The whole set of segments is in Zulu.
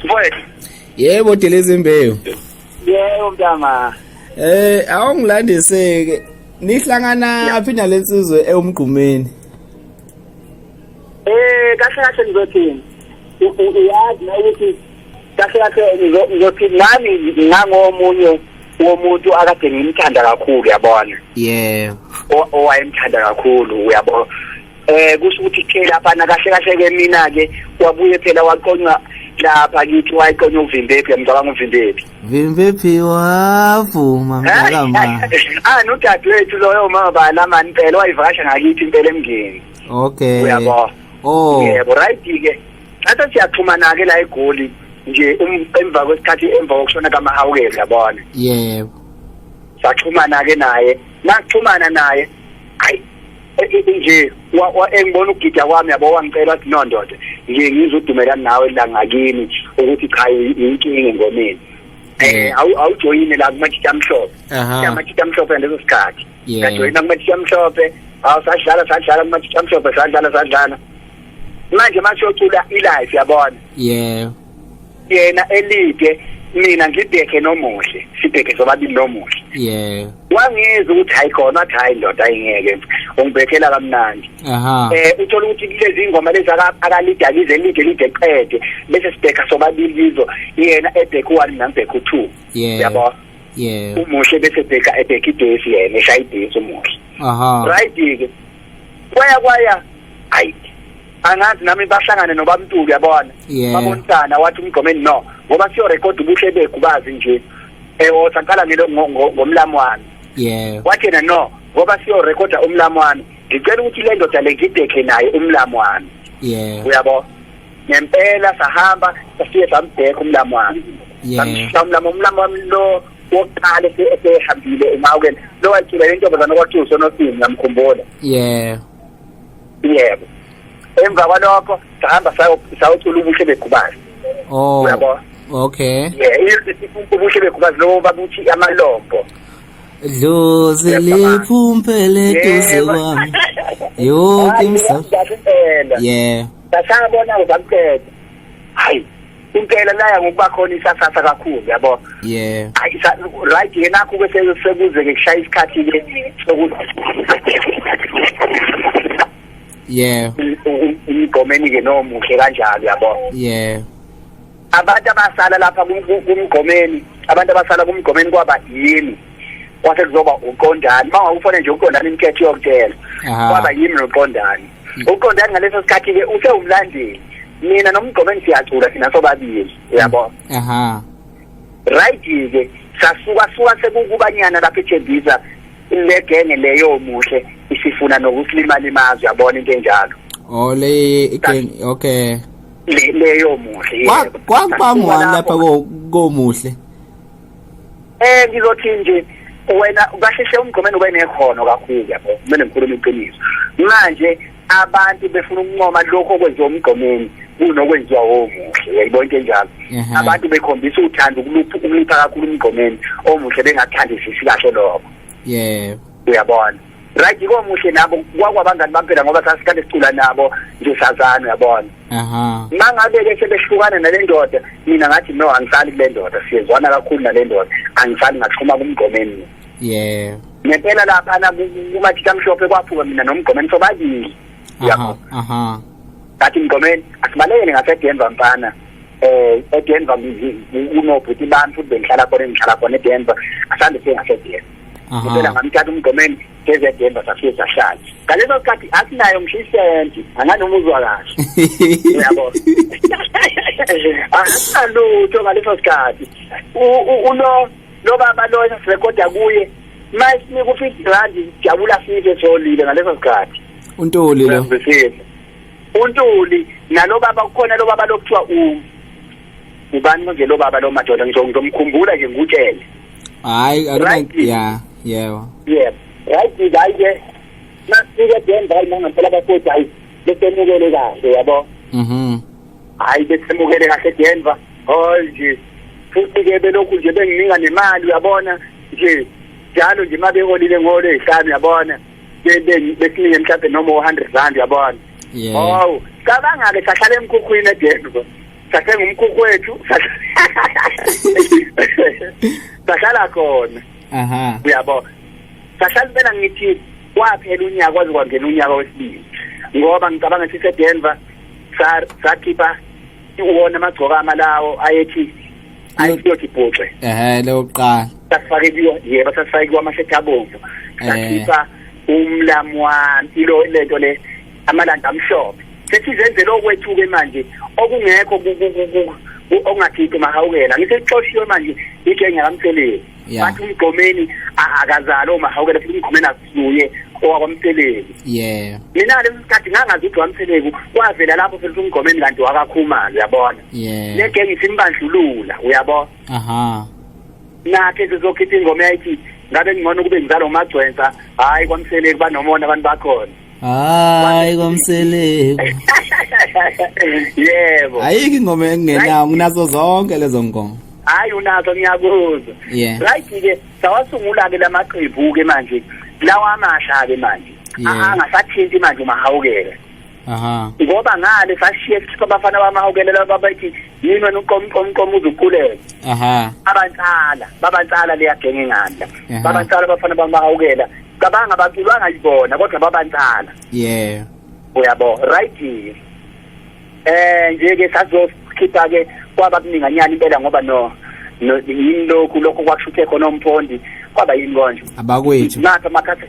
Mfowethu. Yebo Delezimbewu. Yebo mntama. Awungilandiseke. Nihlangana phi nalensizwe ewumgqumeni? Kahle kahle ngizothini? Uyazi ukuthi kahle kahle ngizothi nami ngangomunye womuntu akade ngimthanda kakhulu, uyabona. Yebo. Owayemthanda kakhulu, uyabo. Kusho ukuthi ke lapha na kahle kahle ke mina ke wabuye phela waqonywa lapha kithi, wayiqonywa uVimbephi, ngicabanga uVimbephi. Vimbephi wavuma mntakama. Nodadewethu loyo mama balamani impela wayivakasha ngakithi impela emngeni. Okay. Uyabo. Oh. Yebo, right ke. Ngathi siyaxhumana ke la eGoli nje emva kwesikhathi emva kokushona kaMahawukela, yabona. Yebo. Saxhumana ke naye. Naxhumana naye. Hayi nje engibona ukugida kwami, yabo, wangicela wathi no ndoda nje ngizodumelana nawe la ngakini ukuthi cha inkinga engomeni. Awujoyine la kuMatshitshi Amhlophe. Amatshitshi Amhlophe ngaleso sikhathi. Ngajoyina kuMatshitshi Amhlophe, sadlala kuMatshitshi Amhlophe, sadlala. Manje masiyocula ilife, yabona. Yebo. Yena elide, mina ngibheke nomuhle, sibheke sobabili nomuhle. Yebo. Wangizwa ukuthi hayi khona, wathi hayi ndoda ayingeke ungibhekela kamnandi. Uthola ukuthi kulezi ingoma lezi akalida lize lide qede bese sibheka sobabili kizo, yena ebheka u1 mina ngibheka u2. Yabo. Yebo. Umuhle bese bheka ebheka idesi, yena eshaya idesi umuhle. Aha. Right ke. Kwaya hayi angazi nami bahlangane noBamntulu, yabona. Babonisana wathi umgqomeni no ngoba siyo record ubuhle begubazi nje. Saqala ngomlamu wami. Yebo. Wathi yena no ngoba siyo recorda umlamu wami, ngicela ukuthi le ndoda le ngibheke naye umlamu wami. Yebo. Uyabo. Ngempela sahamba safike sambheka umlamu wami. Yebo. Umlamu wami lo wokuqala esehambile uMawukela lo wacula intombazana kwathiwa uSonosini, ngiyamkhumbula. Yebo. Yebo. Emva kwalokho sahamba sayocula ubuhle begubazi. Oh. Uyabo. Okay. Yeah, ubuhle begubazi lo babuthi amalombo. Dlozi liphumpele eduze kwami. Yonke imsa. Yeah. Sasabona uzamqeda. Hayi, impela laya ngokuba khona isasasa kakhulu, yabo. Yeah. Hayi, right yena nakho ke sekuze ke kushaya isikhathi ke sokuthi Yeah. Umgqomeni ke nomuhle kanjalo, yabo. Yeah. Abantu abasala lapha kumgqomeni, abantu abasala kumgqomeni kwaba yimi. Kwase kuzoba uqondani. Mawufone nje uqondani inketho yokutshela. Kwaba yimi noqondani. Uqondani ngaleso sikhathi ke usewumlandeli. Mina nomgqomeni siyacula thina sobabili, uyabo. Aha. Right ke sasuka sekukubanyana lapha eThembisa le genge leyo muhle isifuna nokusilimalimaza, uyabona into enjalo. Oh le gang, okay. Leyo muhle. Kwakubangwani lapha komuhle? Ngizothi nje wena kahle umgqomeni ube nekhono kakhulu, yabo. Kumele ngikhulume iqiniso. Manje abantu befuna ukuncoma lokho okwenziwa umgqomeni kunokwenziwa omuhle, uyayibona into enjalo. Abantu bekhombisa uthando ukulipha kakhulu umgqomeni, omuhle bengathandisisi kahle lokho. Yebo. Uyabona. Right komuhle nabo kwakwabangani bampela ngoba sasikade sicula nabo nje sazana, uyabona. Aha. Mangabe ke sebehlukana nale ndoda, mina ngathi no angisali kule ndoda, siyezwana kakhulu nale ndoda, angisali, ngaxhuma kumgqomeni. Yebo. Ngempela lapha na kuMatshitshi Amhlophe kwaphuka mina nomgqomeni sobabili. Aha. Aha. Ngathi mgqomeni asibalekele ngaseDenver mfana. eDenver kunobhuti bami futhi bengihlala khona, engihlala khona eDenver, asambe siye ngaseDenver. Ngempela ngamthatha umgqomeni ngeze eDenver safike sahlala. Ngaleso sikhathi asinayo ngisho isenti, anganoma uzwa kahle. Uyabo. Asinalutho ngaleso sikhathi. Ulo lo baba lo esirekhoda kuye mayisinika u50 rand jabula sife solile ngaleso sikhathi. Untuli lo. Untuli nalo baba kukhona lo baba lokuthiwa ubani manje lo baba lo madoda ngizomkhumbula nje ngikutshele. Hayi akuna, yeah, yebo. Yebo. Right hayi ke nasifike eDenver nangempela bafowethu hayi besemukele kahle, yabo. Mhm. Hayi besemukele kahle eDenver. Hayi nje futhi ke belokhu nje bengininga nemali, uyabona nje njalo nje mabeholile ngolo ezihlanu, uyabona besinike mhlawumbe noma 100 rand, uyabona. Yeah. Oh, cabanga ke sahlala emkhukhwini eDenver. Sathenga umkhukhu wethu, sahlala khona. Uyabo, sahlala impela, ngithi kwaphela unyaka kwaze kwangena unyaka wesibili, ngoba ngicabanga siseDenver sakhipha uwona amagcokama lawo ayethi ayiyothi bhuxe. Lokuqala. Sasifake kuyo, yebo, sasifake kuwo amashethi abomvu. Sakhipha umlamwana, ilo lento le, amalanda amhlophe. Sesizenzela okwethu-ke manje okungekho okungakhiphi mahawukela. Ngisexoshiwe manje igenge yakaMseleku. Bathi uMgqomeni akazali omahawukela, futhi uMgqomeni akusuye owakwaMseleku. Mina leso sikhathi ngangazi ukuthi waMseleku, kwavela lapho phela ukuthi uMgqomeni kanti wakaKhumalo, uyabona. Le genge isimbandlulula, uyabo. Nakhe sizokhipha ingoma yayithi ngabe ngcono kube ngizalwa uMagcwensa. Hhayi, kwaMseleku banomona abantu bakhona. Hayi, kwaMseleku. Yebo. Ayikho ingoma engingenawo, nginazo zonke lezo ngoma. Hayi, unazo, ngiyakuzwa. Right ke, sawasungula ke lamaqembu ke manje, lawa amasha ke manje, angasathinti manje umahawukela. Ngoba ngale sashiye sikhipha abafana bamahawukela laba bathi yini wena uqomqomqom uzuquleka. Abantsala, babantsala leya genge ngandla. Babantsala abafana bamahawukela. Cabanga, baculwanga yibona kodwa babantsala. Uyabo, right. Nje ke sazokhipha ke, kwaba kuninganyana impela, ngoba no yini lokhu lokho kwakushuthe khona uMphondi, kwaba yini konje? Abakwethu. Nakho amakhathi.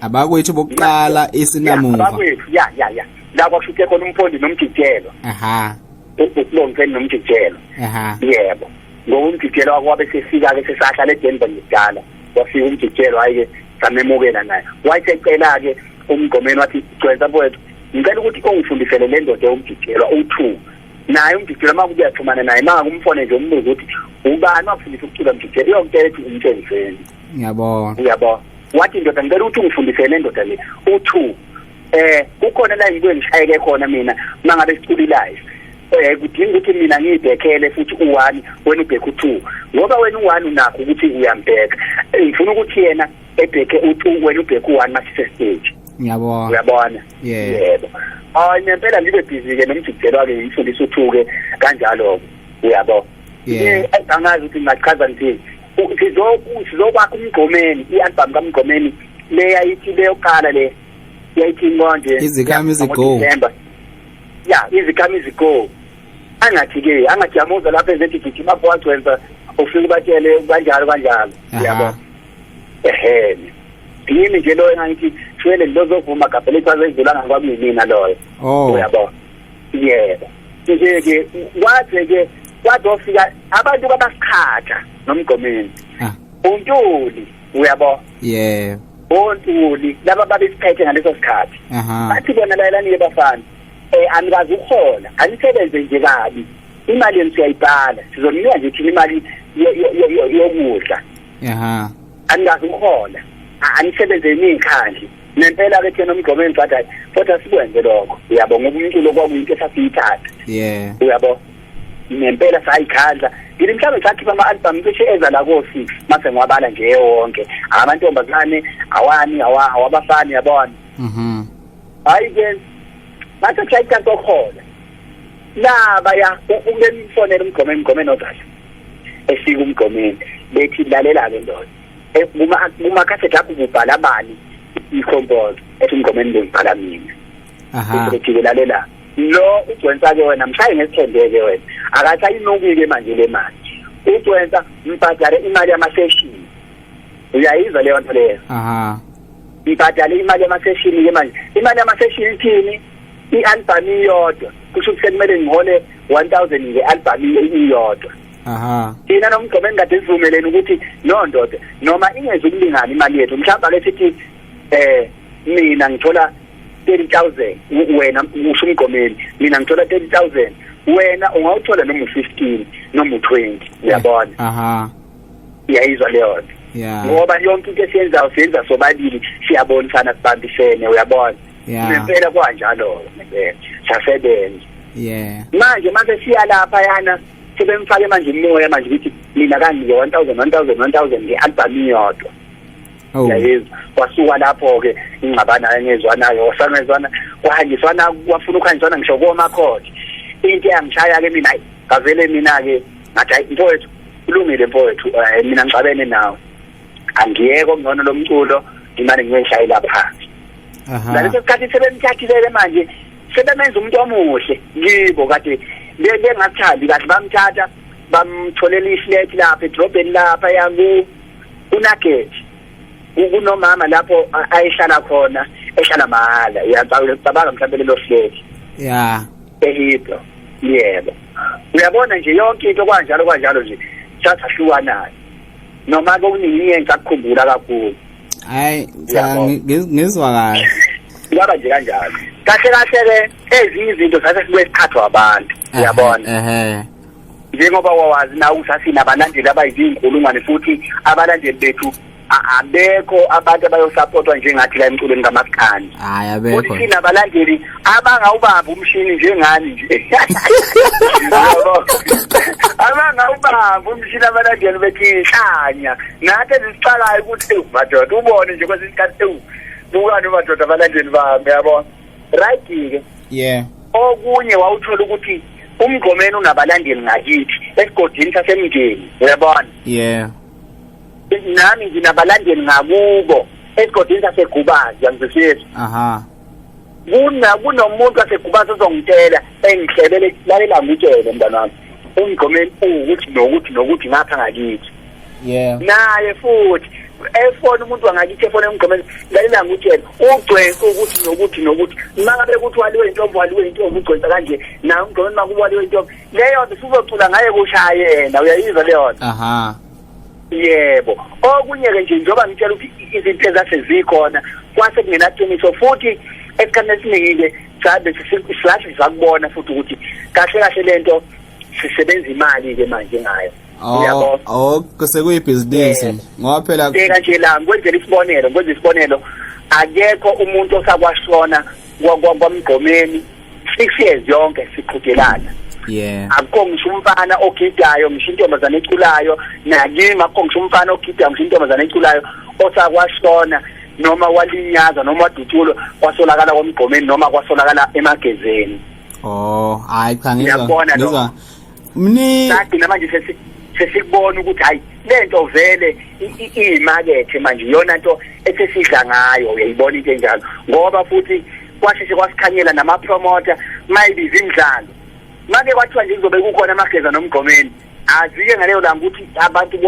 Abakwethu bokuqala, isinamuva. Abakwethu, ya, la kwakushuthe khona uMphondi nomjijelo. Ukulongiseni nomjijelo. Yebo, ngoba umjijelo kwabe sefika ke, sesahlala eDenver ngidala, wafika umjijelo, hayi ke, samemukela naye. Wayesecela ke uMgqomeni, wathi, "Gcwensa mfowethu, ngicela ukuthi ungifundisele le ndoda yomjijelwa u2." Naye umjijelwa uma kuyaxhumana naye, ma kumfone nje umbuzo ukuthi ubani wakufundisa ukucula mjijelo, uyokutshela ukuthi umtshengiseni. Ngiyabona. Uyabo, wathi, "Ndoda, ngicela ukuthi ungifundisele le ndoda le u2. Kukhona la ngibuye ngishayeke khona mina mangabe sicula live, kudinga ukuthi mina ngiyibhekhele futhi u1, wena ubheke u2, ngoba wena u1 unakho ukuthi uyambheka. Ngifuna ukuthi yena ebheke u2, wena ubheke u1 masise stage." Ngiyabona. Uyabona? Yeah. Yebo, hayi, ngempela ngibe busy ke nomjijelo ke, ngifundisa u2 ke kanjalo, uyabo. Angazi ukuthi ngingachaza ngithini. Sizokwakha uMgqomeni, i-album kaMgqomeni le yayithi leyoqala le yayithi konje? Izikami Izigo. Ya, Izikami Izigo. Angathi ke, angathi yamuza lapha ezethi gijima wagcwensa, ufike ubatshele kanjalo kanjalo, uyabo. Ehhe, yimi nje lo engangithi shwele lozovuma gabhele ithwaze edlulanga kwakuyimina loyo. Uyabo, yebo, nje ke kwaze ke kwaze wafika abantu babasikhatha noMgqomeni. UNtuli, uyabo. ONtuli laba babesiphethe ngaleso sikhathi. Bathi bona, "Lalelani bafana, anikazi ukuhola, anisebenze nje kabi, imali yenu siyayibhala, sizoninika nje thina imali yokudla. Anikazi ukuhola, anisebenze niyikhandle." Nempela ke thina uMgqomeni sathi, "Hayi, kodwa sikwenze lokho," uyabo, ngoba umculo kwakuyinto esasiyithatha. Uyabo, nempela sayikhandla. Ngithi mhlawumbe sakhipha ama-album cishe eza la ko-6, mase ngiwabala nje wonke, amantombazane awani, awabafana, yabona. Hayi ke, mase kushaya isikhathi sokuhola laba ya ubemfonela uMgqomeni, uMgqomeni ozala efika uMgqomeni, bethi, "Lalela-ke ndoda, kumakhasethi akho ububhala bani i-compose?" Ethi uMgqomeni, "Bengibhala mina." Bethi, "Lalela, lo ugcwensa-ke wena mshaye ngesithembe-ke wena, akathi ayinuki-ke manje le mali. Ugcwensa mbhadale imali yama-session." Uyayizwa leyo nto leyo? Aha. Mbhadale imali yama-session-ke manje. Imali yama-session ithini? I-album iyodwa, kusho ukuthi sekumele ngihole 1000 nge-album iyodwa. Thina noMgqomeni kade sivumelene ukuthi, no ndoda, noma ingeze ukulingana imali yethu, mhlawumbe ake sithi mina ngithola 30,000, wena, usho uMgqomeni, mina ngithola 30,000, wena ungawuthola noma u15 noma u20, uyabona. Iyayizwa leyo nto? Ngoba yonke into esiyenzayo siyenza sobabili, siyabonisana, sibambisene, uyabona. Nempela kwanjalo, nempela sasebenza. Manje mase siya lapha yana, sebemfake manje imoya manje ukuthi mina kanginike 1000 1000 1000 nge-album iyodwa. Uyayizwa? Kwasuka lapho-ke ingxabano, ayengezwanayo, wasangezwana, kwahanjiswana, kwafuna ukuhanjiswana ngisho komakhoti. Into eyangishaya ke mina, hayi, ngavele mina ke ngathi, hayi mfowethu, kulungile mfowethu, mina ngixabene nawe, angiyeko ngcono lomculo, ngimane ngiyeshayela phansi. Ngaleso sikhathi sebemthathile manje, sebemenza umuntu omuhle kibo, kade bengakuthandi kahle. Bamthatha bamtholela iflat lapha edrobheni lapha yaku kuNugget, kunomama lapho ayihlala khona, ehlala mahhala. Uyacabanga mhlawumbe lelo flat ehibro. Yebo, uyabona nje yonke into kanjalo kanjalo nje, sahlukanayo noma kokuningi ngiye ngisakukhumbula kakhulu. Hayi cha, ngizwa kahle. Kwaba nje kanjalo kahle kahle ke, ezinye izinto sase sibuye siphathwa abantu, uyabona. Njengoba wawazi nawe ukuthi sasinabalandeli abayizinkulungwane, futhi abalandeli bethu abekho abantu abayosupportwa njengathi la emculweni kamaskandi. Hayi, abekho. Futhi sinabalandeli abangawubambi umshini njengani nje. Yabo. Abangawubambi umshini abalandeli bethu inhlanya. Nathi ezisixakayo ukuthi ewu madoda, ubone nje kwesinye isikhathi, ewu bukani madoda abalandeli bami, yabo. Right ke. Okunye wawuthola ukuthi umgqomeni unabalandeli ngakithi esigodini sasemndeni, uyabona. Nami nginabalandeli ngakubo esigodini saseGubazi, uyangizwisisa? Aha. Kunomuntu waseGubazi ozongitshela, engihlebele, lalela ngitshele mntana wami, umgqomeni uwukuthi nokuthi nokuthi ngapha ngakithi. Naye futhi efona umuntu wangakithi, efona emgqomeni, lalela ngutshele, ugcwensa ukuthi nokuthi nokuthi, mangabe kuthi waliwe intombi, waliwe intombi, ugcwensa kanje naye umgqomeni, makuwaliwe intombi leyo nto usuzocula ngaye kushaya yena, uyayizwa leyo nto? Aha. Yebo. Okunye-ke nje, njengoba ngitshela ukuthi izinto ezasezikhona kwase kungenaqiniso, futhi esikhathini esiningi-ke sabe sathi sakubona futhi ukuthi kahle kahle lento sisebenza imali-ke manje ngayo, uyabo. Oh, sekuyibhizinisi ngoba phela Bheka nje la, ngikwenzela isibonelo, ngikwenza isibonelo, akekho umuntu osakwashona kwamgqomeni 6 years yonke siqhudelana. Akukho ngisho umfana ogidayo, ngisho intombazane eculayo, nakimi akukho ngisho umfana ogidayo, ngisho intombazane eculayo osakwashona noma walinyazwa noma wadutshulwa kwasolakala kwamgqomeni noma kwasolakala emagezeni. Oh, hayi cha, ngizwa. Uyakubona lokho? Ngizwa mni. Sagcina manje sesikubona ukuthi hayi, lento vele iyimakethe manje, iyona nto esesidla ngayo, uyayibona into enjalo, ngoba futhi kwasheshe kwasikhanyela nama-promoter mayibiza imidlalo, make kwathiwa nje kuzobe kukhona amageza nomgqomeni, azike ngaleyo langa ukuthi abantu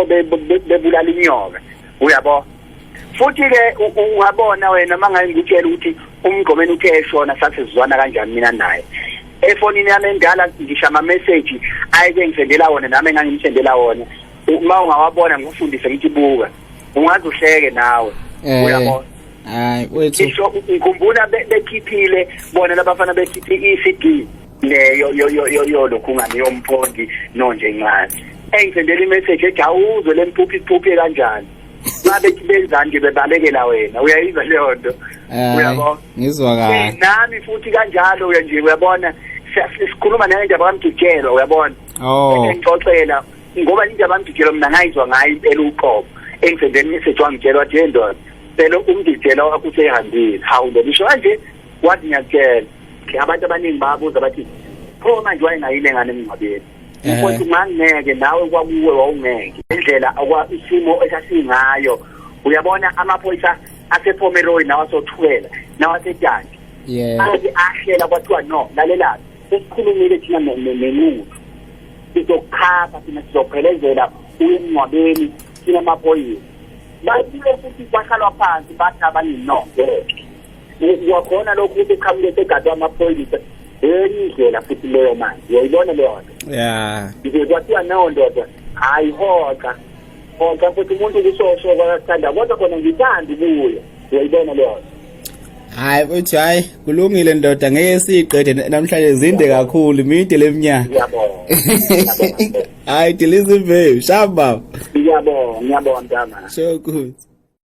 bebulala inyoka, uyabo. Futhi-ke ungabona wena uma ngaye ngikutshela ukuthi umgqomeni uthe eshona sasizwana kanjani mina naye. Efonini yami endala ngisho ama-message ayeke ngisendela wona, nami engangimsendela wona, uma ungawabona ngikufundise ngithi buka, ungaze uhleke nawe, uyabona. Hayi wethu. Ngisho ngikhumbula bekhiphile bona labafana, bekhiphe i-CD leyo yo yo yo yo lokhungane yomphondi nonje ncane, engisendela imessage ethi awuzwe lempuphi iphuphe kanjani, babethi benzani nje, bebalekela wena, uyayizwa leyo nto, uyabo. Ngizwa kahle. Nami futhi kanjalo uya nje, uyabona, sikhuluma nendaba kamjijelwa, uyabona. Engixoxela ngoba indaba kamjijelwa mina ngayizwa ngayo impela uqobo, engisendela imessage wangitshela, wathi, hey ndoda, phela umjijela wakho usehambile. Hawu ndoda, isho kanje? Wathi ngiyakutshela, abantu abaningi bayabuza bathi pho manje wayengayile ngane emngcwabeni? Mfowethu, ngangeke nawe kwakuwe wawungeke indlela okwa isimo esasingayo, uyabona, amaphoyisa asePomeroy nawasothukela nawasedandi ake ahlela, kwathiwa no, lalelani, sesikhulumile thina nenquthu, sizokukhapha thina, sizophelezela uye emngcwabeni thina amaphoyisa. Babuye futhi kwahlalwa phansi, bathi abanye no, ngeke kwakhona lokhu ukuthi uqhamuke segadwe amaphoyisa, enye indlela futhi leyo manje, uyayibona leyo nto? Nje kwathiwa no ndoda, hayi, hoxa hoxa futhi umuntu kusosho kwakathanda, kodwa khona ngithanda ubuye, uyayibona leyo nto? Hayi uthi hayi, kulungile ndoda, ngeke siyiqede namhlanje, zinde kakhulu, mide leminyaka. Ngiyabonga, ngiyabonga. Hayi, dilisa imbewu shamba. Ngiyabonga, ngiyabonga mntama. So good.